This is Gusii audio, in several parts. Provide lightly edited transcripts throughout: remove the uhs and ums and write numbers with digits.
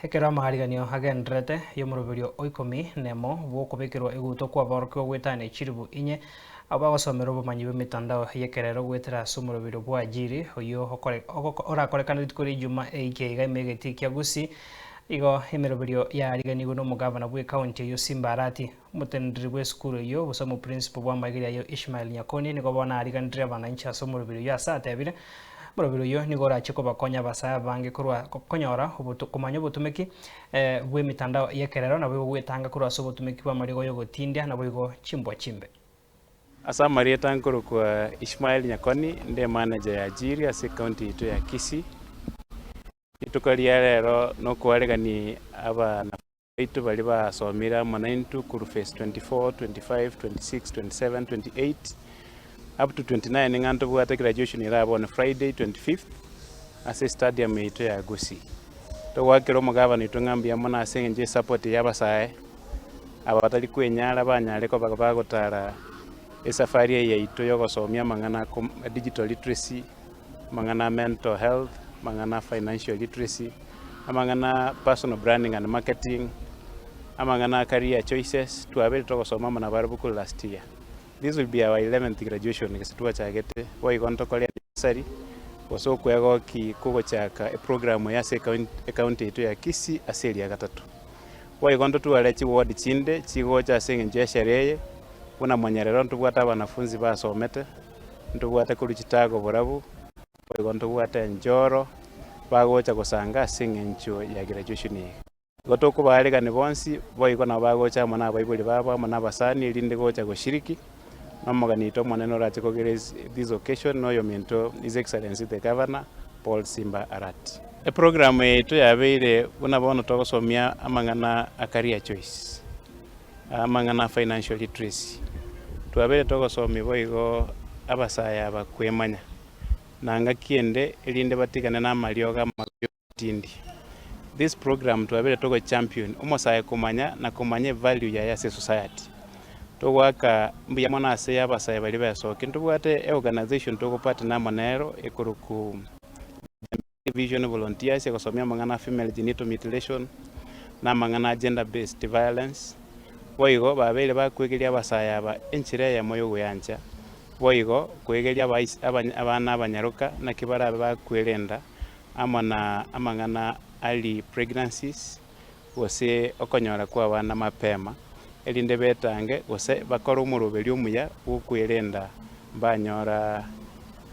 Ekero amahariganio agendererete y'omoroberio o ikomi nemo bw'okobekerwa eguto kw'aborokigwa goetania chilifu inye, abwo bagosomera obomanyi bw'emetandao y'ekerero goetera ase omoroberio bw'Ajiri oyio orakorekane rituko ri'Ijuma eike iga ime egetii kia Gusii, igo emeroberio yaariganigwe n'omogavana bw'ecounty eyio Simba Arati. Omoteneneri bw'esukuru eyio gose omoprincipo bw'amaiga ayio Ishmael Nyakoni nigo bono aariganirie abananchi ase omorobiri oyio ase atebire, Omorobiri oyio nigo orache kobakonya abasae abange korwa konyora komanya obotumeki bw'emitandao y'ekerero naboigo gwetanga korwa ase obotumeki bw'amarigo y'ogotindia naboigo chimbwa chimbe. Ase amarieta nkorokwa Ishmael Nyakoni, nde manager ya Ajiri ase ecounty yaito ya Kisii. Rituko ria rero nokoaregani abana. Baito baria basomire amo naintwe korwa phase 24, 25, 26, 27, 28 up to 29 ng'a ntobwate graduation erabe on Friday 25th ase estadium yaito ya Gusii. Togoakera omogabana oito ng'a mbuya mono ase eng'encho y'esupport ya abasae aba batari kwenyara banyare koba bagotara esafari eye yaito yogosomia amang'ana a digital literacy, amang'ana a mental health, amang'ana a financial literacy, amang'ana a personal branding and marketing, amang'ana a career choices, twabeire togosoma amo nabarabwo korwa last year. This will be our eleventh graduation gese twachagete, boigo ntokore anniversary, gose okwegoki kogochaka eprogram eye ase ecounty yaito ya Kisii ase eria gatato. Boigo ntotware chiward chinde chigocha ase eng'encho ya esherehe eye, buna monyerero ntobwate abanafunzi basomete. Ntobwate korwa chitaago borabu, boigo ntobwate enchoro, bagocha gosanga ase eng'encho ya graduation eye. Igo tokobaaregania bonsi, boigo nabo bagocha amo nabaibori babo amo nabasani erinde gocha goshiriki, na omogeni oito omonene orache ko grace this occasion noyominto His Excellency the Governor Paul Simba Arati. Eprogram yaito yabeire buna bono togosomia amang'ana a career choice. Amang'ana a financial literacy, twabeire togosomia boigo abasae aba kwemanya, na ngaki ende erinde batigane na amariogo amabe y'obotindi. This program twabeire togo champion omosae komanya na komanya evalue yaye ase esociety. Togoaka mbuya mono ase abasae baria besokia. Ntobwate eorganization togo partner amo nero ekorokwa Vision Volunteers egosomia amang'ana a female genital mutilation na amang'ana a gender based violence. Boigo babeire bakwegeria abasae aba enchera eyemo y'ogoyancha, boigo kwegeria abana abanyaroka naki barabe bakwerenda amo na amang'ana early pregnancies gose okonyora kw'abana mapema, erinde betange gose bakore omoroberio omuya bw'okwerenda mbanyora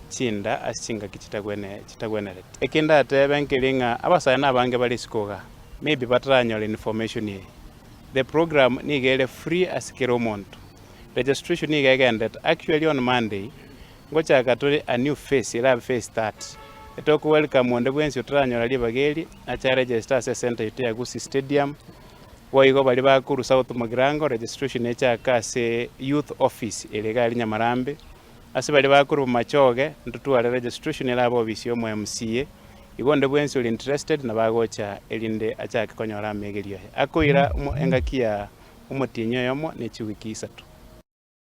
chinda ase chingaki chitagwenereti. Eki ndatebe nkeri ng'a abasae nabange bare isiko igaa, maybe bataranyora information eye. The program nigo ere free ase kera omonto. Registration nigo egendete, actually on Monday, ngochaka tore a new phase erabe phase 30. Etoko welcome onde bwensi otaranyora ribaga eri, ache aregister ase ecentre yaito ya Gusii Stadium, boigo baria bakorwa South Mugirango registration echake ase youth office ere iga aria Nyamarambe, ase baria bakorwa Bomachoge ntotware registration erabe ofisi ya omo MCA, igo onde bwensi ore interested nabo agocha erinde achake konyora amegerio aye. Akoira engaki ya omotienyi oyomo ne chiwiki isato.